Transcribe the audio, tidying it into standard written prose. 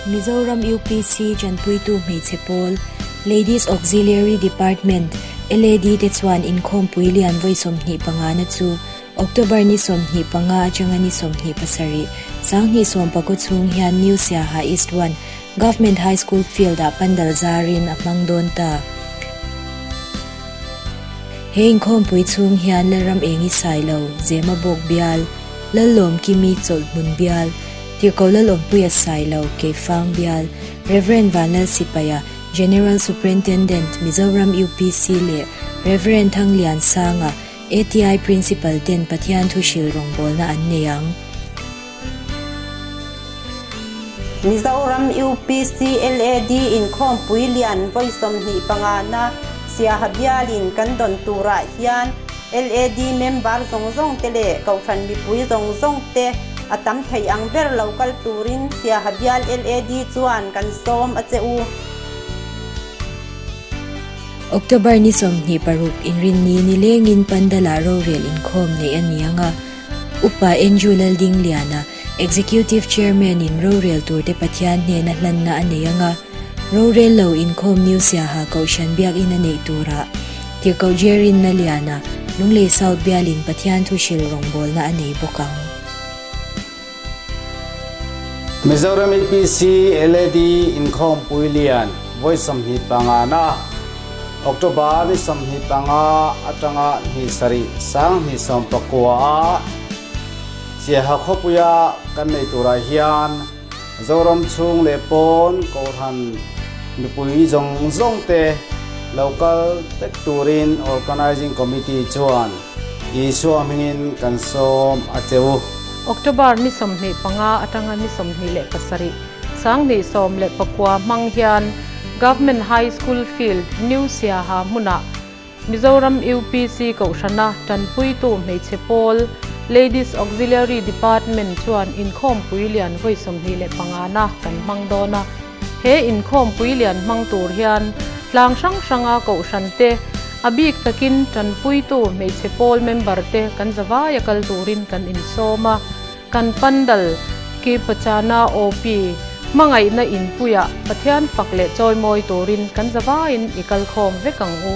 Mizoram UPC Chanpuitu Hmeichhe Pawl, Ladies Auxiliary Department, LAD, te chuan inkhawmpui lian vawi 25 na chu October ni 25 atanga ni 27, 2019 chhung hian New Siaha East One, Government High School Field ah pandal zarin a hmang dawn ta. He inkhawmpui chhung hian Lalram Engi Sailo, Zemabawk Bial, Lallawmkimi Chawlhhmun Bial, Tirhkoh Lalawmpuia Sailo, Keifang Bial, Rev. Vanlalsipaia, General Superintendent, Mizoram UPC leh Rev. Thangliansanga, ATI Principal ten Pathian thu hril rawngbawlna an nei ang. Mizoram UPC LAD inkhawmpui lian vawi 25 na Siaha bialin kan dawn turah hian LAD member zawng zawng te leh Kohhran mipui zawng zawng te a tam thei ang ber lo kal turin Siaha bial LAD chuan kan sawm a che u. October ni 26 inrinni nilengin Pandala rorel inkhawm neih a ni ang a, Upa Andrew Laldingliana, Executive Chairman in rorel turte Pathian hnena hlanna a nei ang a, rorel lo inkhawm New Siaha Kohhran Biakinn a neih turah Tirhkoh Jerin Naliana, Lunglei South bialin Pathian thuhril rawngbawlna a nei bawk ang. Mizoram APC LAD inkhawmpui lian vawi 25 na October ni 25 atanga ni 7 2019 a Siaha khawpuia kan nei turah hian Zoram chhung leh pawn Kohhran mipui zawng zawng te lo kal vek turin Organizing Committee chuan Isua hmingin kan sawm a che u. October ni 25 atanga ni 27, 2019 hmang hian Government High School Field, New Siaha hmunah Mizoram UPC Kohhrana tanpuitu hmeichhe pawl, Ladies Auxiliary Department chuan inkhawmpui lian vawi 25 na kan hmang dawn a. He inkhawmpui lian hmang tur hian tlang hrang hranga kohhran te, a bik takin tanpuitu hmeichhe pawl member te kan zavai a kal turin kan insawm a. Kan pandal ki Pachana OP hmangaihna inpuiah Pathian fak leh chawimawi turin kan zavaiin i kal khawm vek ang u.